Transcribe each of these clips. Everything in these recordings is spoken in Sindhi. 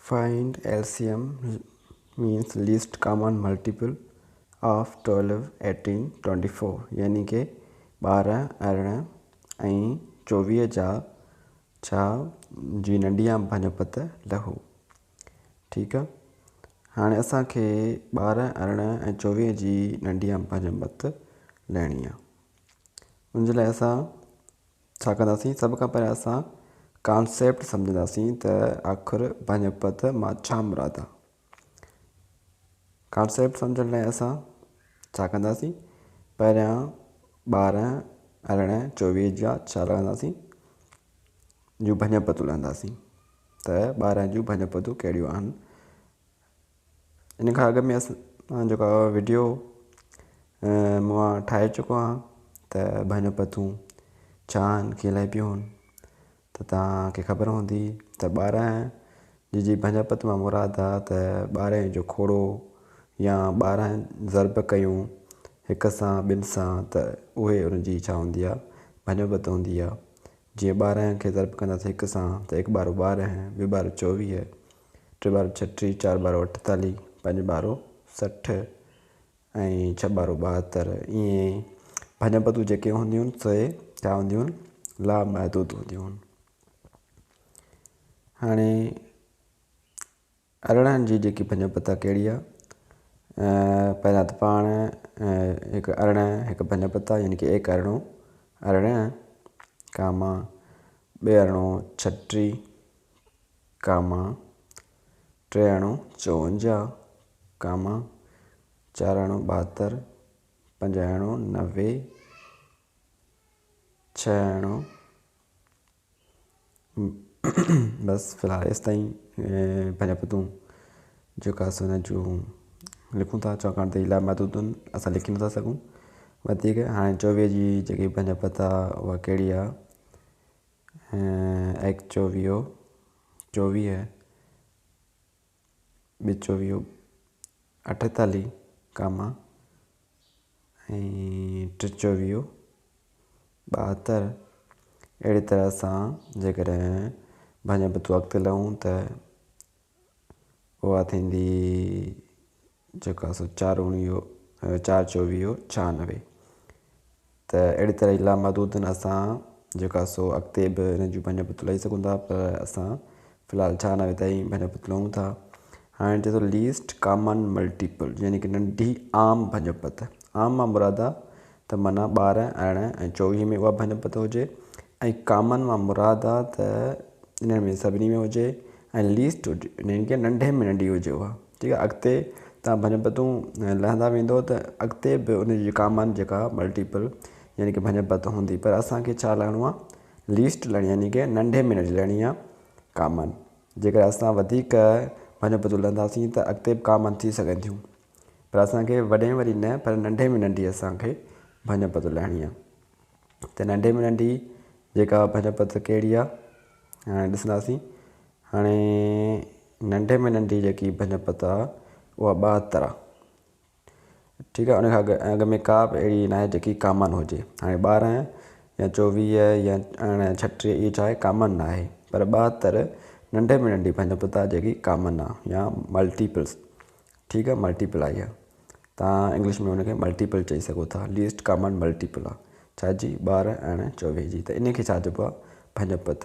Find LCM means least common multiple of 12, 18, 24 يعني ڪي 12، 18 ۽ 24 جا ڇا جي ننڍي عام ڀڃپت لهو. ٺيڪ آ، هاڻي اسان کي 12، 18 ۽ 24 جي ننڍي عام ڀڃپت لهڻي آ. ان جي لاء اسان ڇا ڪنداسين؟ سڀ کان پهريان اسان ڪانسيپٽ سمجهنداسين ته آخر ڀڃپت مان ڇا مراد آ. ڪانسيپٽ سمجهڻ لاء اسان ڇا ڪنداسين؟ پهريان 12، 18، 24 جا ڇا لڳنداسين؟ جون ڀڃپتون لڳنداسين ته 12 جون ڀڃپتون ڪهڙيون آهن. ان کان اڳ ۾ اسان جيڪو وڊيو مان ٺاهي چڪو آهيان ته ڀڃ پتون ڇا آهن، ڪيئن لهبيون آهن، ته توهان کي خبر هوندي ته 12 جي ڀڃ پت مان مراد آهي ته 12 جو کوڙو يا 12 ضرب ڪيون هڪ سان ٻن سان ته اهي ان جي ڇا هوندي آهي؟ ڀڃ پت هوندي آهي. جيئن 12 کي ضرب ڪنداسين هڪ سان ته هڪ ٻارو 12، ٻيو ٻارو 24، ٽي ٻارو 36، چار ٻارو 48، پنج ٻارو 60 ۽ ڇهه ٻارو 72. ائين ڀڃ پتون جيڪي هونديون آهن سي ڇا هونديون آهن؟ لامحدود هونديون آهن. هاڻي 18 جي جيڪي ڀڃ پت آهي ڪهڙي آهي؟ پهريان ته پاڻ هڪ 18 هڪ ڀڃ پت آهي، يعني ڪي ايڪ ارڙهون 18 ڪاما ٻه ارڙهون 36 ڪاما ٽي اڻو 54 ڪاما چار اڻو 72، پنج اڻو 90، ڇهه اڻو. بس في الحال ايستائين پنهنجا پتون جيڪا اسان هن جون لکون ٿا، ڇاڪاڻ ته لامحدود آهن، اسان لکي نٿا سگهون وڌيڪ. هاڻي 24 جي جيڪي پنهنجا پتا اها ڪهڙي آهي؟ ايڪ چوويهو 24، ٻه چوويهو 48 ڪاما ۽ ٽي چوويهو 72. اهڙي طرح سان جيڪڏهن ڀڃ پتو اڳتي لهون ته اها ٿيندي جيڪا سو چار اڻويهو چار چوويهو 96. ته اهڙي طرح لامحدود اسان جيڪا سو اڳتي به هن جون ڀڃ پتو لهي سگهون ٿا، پر اسان في الحال 96 تائين ڀڃ پتو لهون ٿا. هاڻي چئي ٿو ليسٽ ڪامن ملٽيپل، يعني ڪي ننڍي عام ڀڃ پت. عام مان مراد آ ته معنيٰ 12، 18 ۽ 24 ۾ اها ڀڃ پت هجي، ۽ ڪامن مان مراد آ ته انهن ۾ سڀني ۾ هجي ۽ ليسٽ هجي، يعني ڪي ننڍي ۾ ننڍي هجي اها. ٺيڪ آ، اڳتي توهان ڀڃ پتون لهندا ويندو ته اڳتي به ان جي ڪامن جيڪا ملٽيپل يعني ڪي ڀڃ پت هوندي، پر اسان کي ڇا لهڻو آ؟ ليسٽ لهڻي، يعني ڪي ننڍي ۾ ننڍي لهڻي آ ڪامن. جيڪڏهن اسان وڌيڪ ڀڃ پتون لهنداسين ته اڳتي به ڪامن ٿي سگهن ٿيون، پر اسان کي وڏي ۾ وڏي نه پر ننڍي ۾ ننڍي اسان کي ڀڃ پت لهڻي آ. ته ننڍي ۾ ننڍي جيڪا ڀڃ پت ڪهڙي آ هاڻي ڏسنداسين. هاڻي ننڍي ۾ ننڍي جيڪي ڀڃ پت آ اها 72 آ. ٺيڪ آ، ان کان اڳ ۾ ڪا به اهڙي ناهي جيڪي ڪامن هجي. هاڻي 12 يا 24 يا 18 36 اهي ڇا آهي؟ ڪامن ناهي، پر 72 ننڍي ۾ ننڍي ڀڃ پت آ جيڪي ڪامن آ يا ملٽيپلس. ٺيڪ آ، ملٽيپل آئي آ، تان انگلش ۾ ان کي ملٽيپل چئي سگهو ٿا. ليسٽ ڪامن ملٽيپل آ ڇا جي؟ 12، 18، 24 جي. ته ان کي ڇا چئبو آ؟ ڀڃ پت.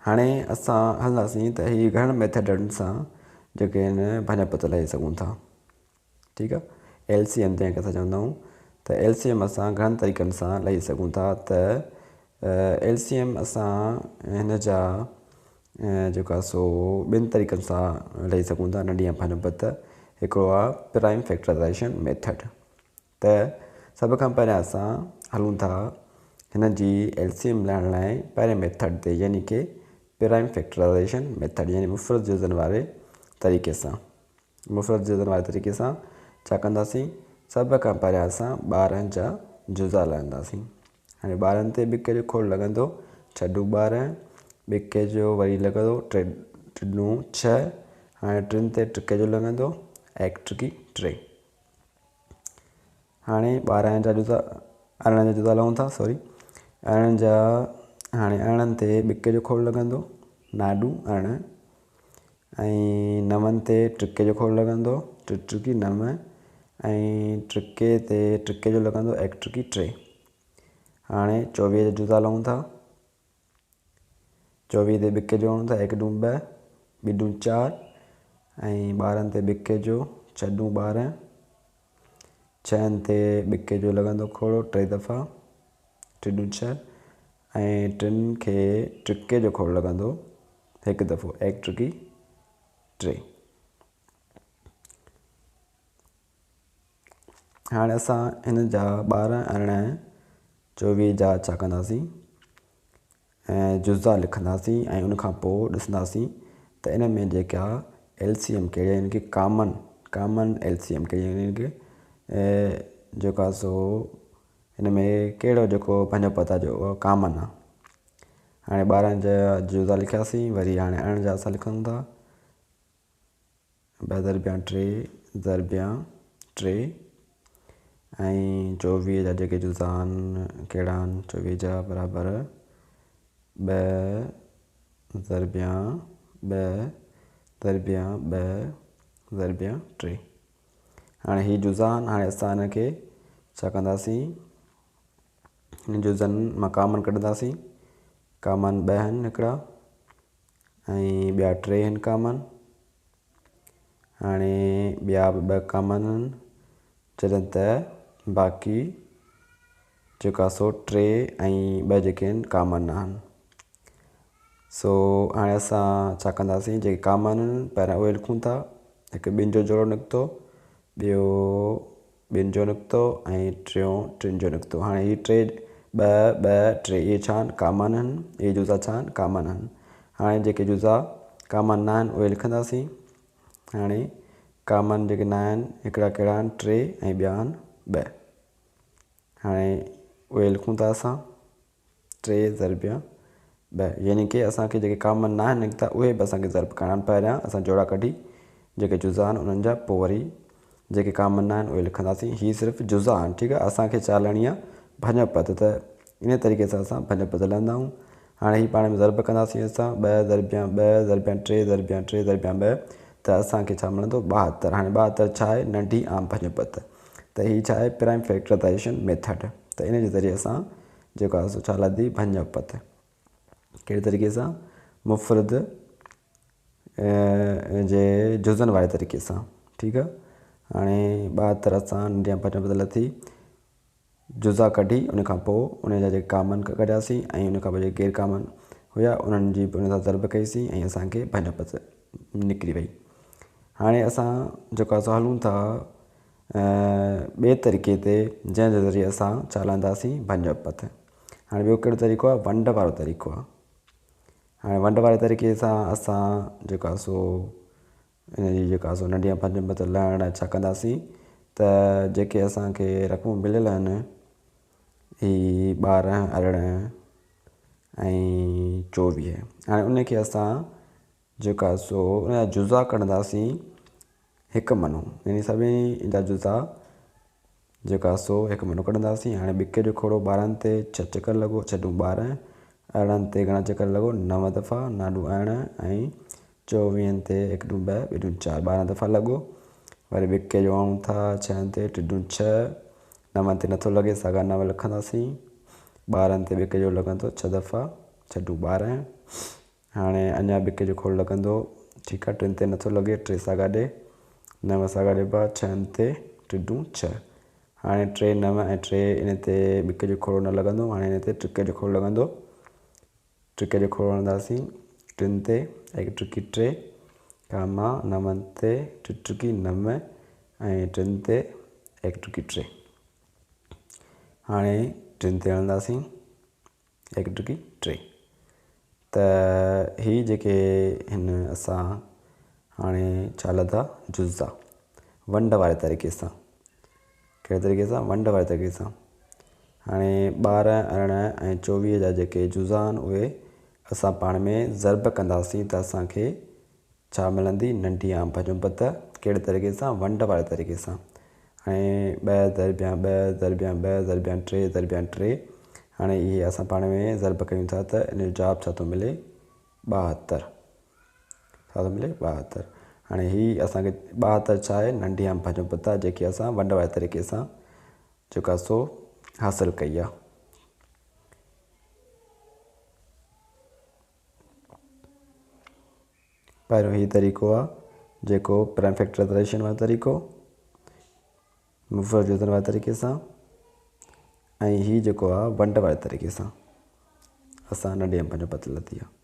هاڻي اسان هلنداسين ته هي گهڻن ميٿڊن سان جيڪي آهن ڀڃ پت لهي سگهون ٿا. ٺيڪ آ، ايل سي ايم جنهن کي اسان چوندا آهيون، ته ايل سي ايم اسان گهڻن طريقن سان لهي سگهون ٿا. ته ايل سي ايم اسان هن جا جيڪو آهي سو ٻن طريقن سان لهي سگهون ٿا ننڍي ڀڃ پت. هڪڙو آهي پرائم فيڪٽرائزيشن ميٿڊ. ته سڀ کان پهريان اسان هلون ٿا هن جي ايل سي ايم لهڻ لاء پهرين ميٿڊ تي، يعني ڪي پرائم فيڪٽرائزيشن ميٿڊ، يعني مفرد جزن واري طريقي سان. مفرد جزن واري طريقي سان ڇا ڪنداسين؟ سڀ کان پهريان اسان 12 جا جزا لهنداسين. هاڻي 12 تي ٻڪي جو کوڙ لڳندو، ڇهه 12، ٻڪي جو وري لڳندو ٽي ٽنو ڇهه. هاڻي ٽن تي ٽڪي جو لڳندو، ايڪ ٽڪي ٽي. هاڻي 12 جا جزا، 18 جا جزا لهون ٿا، سوري 18 جا. هاڻي 18 تي ٻڪي جو کوڙ لڳندو، ناڏو 18 ۽ نون تي ٽڪي جو کوڙ لڳندو، ٽي ٽڪي نو ۽ ٽڪي تي ٽڪي جو لڳندو ايڪ ٽڪي ٽي. هاڻي 24 جا جزا لهون ٿا. 24 تي ٻڪي جو هڻون ٿا، هڪ ڏون ٻه، ٻه ڏون چار ۽ 12 تي ٻڪي جو، ڇهه ڏون 12. ڇهن تي ٻڪي جو لڳندو کوڙو ٽي دفعا، ٽي ڏون ڇهه ۽ ٽن کي ٽڪي جو کوڙو لڳندو هڪ دفعو، ايڪ ٽڪي ٽي. هاڻي اسان هن جا 12، 18، 24 جا ڇا ڪنداسين؟ ۽ جزا لکنداسين ۽ ان کان پوء ڏسنداسين ته ان ۾ جيڪا ايل سي ايم ڪهڙي آهي، يعني ڪي ڪامن ايل سي ايم ڪهڙي آهي، يعني ڪي جيڪو آهي سو هن ۾ ڪهڙو جيڪو پنهنجو پتا جو اهو ڪامن آهي. هاڻي 12 جا جزا لکياسين، وري هاڻي 18 جا اسان لکون ٿا. ٻه ضربيان ٽي ضربيان ٽي ۽ 24 جا جيڪي جزا آهن ڪهڙا آهن؟ 24 جا برابر ٻه ضربيان ٻه ضربيان ٻه ضربيان ٽي. هاڻي هي جزا آهن. هاڻي اسان هن کي ڇا ڪنداسين؟ هن جزن مان ڪامن ڪڍنداسين. ڪامن ٻه آهن هڪڙا ۽ ٻيا ٽي آهن ڪامن. هاڻي ٻيا به ٻه ڪامن آهن، جڏهن ته باقي جيڪا سو ٽي ۽ ٻه جيڪي آهن ڪامن نه آهن. سو هاڻي اسان ڇا ڪنداسين؟ جيڪي ڪامن آهن پهريان اهي لکون ٿا. هڪ ٻن جو جوڙو نڪتو، ٻيو ٻن جو نڪتو ۽ ٽيون ٽن جو نڪتو. هاڻي هي ٽي، ٻه، ٻه، ٽي، اهي ڇا آهن؟ ڪامن آهن. اهي جزا ڇا آهن؟ ڪامن آهن. هاڻي جيڪي جزا ڪامن نه آهن اهي لکنداسين. هاڻي ڪامن جيڪي نه آهن هڪڙا ڪهڙا آهن؟ ٽي ۽ ٻيا آهن ٻه. هاڻي اهي لکون ٿا اسان ٽي ضربيان ٻه، يعني ڪي اسان کي جيڪي ڪامن نه آهن نڪتا اهي به اسان کي ضرب ڪرڻا آهن. پهريان اسان جوڙا ڪڍي جيڪي جزا آهن انهن جا، پوء وري جيڪي ڪامن نه آهن اهي لکنداسين. هي صرف جزا آهن، ٺيڪ آهي. اسان کي ڇا لهڻي آهي؟ ڀڃ پد. ته ان طريقي سان اسان ڀڃ پد لهندا آهيون. هاڻي هي پاڻ ۾ ضرب ڪنداسين اسان ٻه ضربيان ٻه ضربيان ٽي ضربيان ٽي ضربيان ٻه، ته اسان کي ڇا ملندو؟ 72. هاڻي 72 ڇا آهي؟ ننڍي عام ڀڃ پد. ته هي ڇا آهي؟ Prime factorisation method. ته ان جي ذريعي اسان جيڪو آهي سو ڇا لڌي؟ ڀڃ پد. ڪهڙي طريقي سان؟ مفرد جي جزن واري طريقي سان، ٺيڪ آهي. هاڻي 72 اسان ننڍي ڀڃ پد لٿي، جزا ڪڍي ان کان پوء ان جا جيڪي ڪامن ڪڍياسين ۽ ان کان پوء جيڪي غير ڪامن هيا انهن جي به ان سان ضرب ڪئيسين ۽ اسان کي ڀڃ پد نڪري وئي. هاڻي اسان جيڪو آهي سو هلون ٿا ٻئي طريقي تي، جنهن جي ذريعي اسان ڇا لهنداسين؟ ڀڃ پد. هاڻي ٻيو ڪهڙو طريقو آهي؟ ونڊ وارو طريقو آهي. هاڻي ونڊ واري طريقي سان اسان جيڪو آهي سو ان جي جيڪا سو ننڍي ڀڃ پد لهڻ لاء ڇا ڪنداسين؟ ته جيڪي اسان کي رقمون مليل آهن هي 12، 18 ۽ 24، هاڻي ان کي اسان جيڪا سو ان جا جزا ڪڍنداسين هڪ منو، يعني سڀني جا جزا جيڪا سو هڪ منو ڪڍنداسين. هاڻي ٻڪي جو کوڙو 12 تي ڇهه چڪر لڳو، ڇهه ڏون 12. 18 تي گهڻا چڪر لڳو؟ نو دفعا، نو ڏون 18 ۽ چوويهن تي هڪ ڏون ٻه، ٻه ڏون چار، 12 دفعا لڳو. وري ٻڪي جو آڻون ٿا ڇهن تي ٽي ڏون ڇهه، نون تي نٿو لڳي ساڳا نو لکنداسين. 12 تي ٻڪي جو لڳندو ڇهه دفعا، ڇهه ڏون 12. هاڻي اڃا ٻڪي جو کوڙ لڳندو، ٺيڪ آ. ٽن تي نٿو لڳي، ٽي ساڳا ڏي، نو ساڳا ڏبا. ڇهن تي ٽي ڏون ڇهه. هاڻي ٽي، نو ۽ ٽي، ان تي ٻڪي جو کوڙو نه لڳندو. هاڻي ان تي ٽڪي جو کوڙو لڳندو. ٽڪي جو کوڙو هڻنداسين ٽن تي، هڪ ٽڪي ٽي ڪاما، نون تي ٽي ٽڪي نو ۽ ٽن تي هڪ ٽڪي ٽي. هاڻي ٽن تي هڻنداسين هڪ ٽڪي ٽي. ته هي جيڪي هن اسان هاڻي ڇا لڌا؟ جزا ونڊ واري طريقي سان. ڪهڙي طريقي سان؟ ونڊ واري طريقي سان. هاڻي 12، 18 ۽ 24 جا جيڪي جزا آهن اهي اسان پاڻ ۾ ضرب ڪنداسين ته اسان کي ڇا ملندي؟ ننڍي عام ڀڃ پد. ڪهڙي طريقي سان؟ ونڊ واري طريقي سان. هاڻي ٻه ضربيان ٻه ضربيان ٻه ضربيان ٽي ضربيان ٽي. هاڻي اهي اسان پاڻ ۾ ضرب ڪيون ٿا ته ان جو جواب ڇا ٿو ملي؟ 72. ڇا ٿو ملي؟ 72. هاڻي هي اسان کي 72 ڇا آهي؟ ننڍي انب جو پت آهي جيڪي اسان ونڊ واري طريقي سان جيڪو آهي سو حاصل ڪئي آهي. پهريون هي طريقو آهي جيڪو پرائم فيڪٽرائيزيشن وارو طريقو مفرد جزن واري طريقي سان ۽ هي جيڪو آهي ونڊ واري طريقي سان اسان ننڍي انب جو پت لڌي آهي.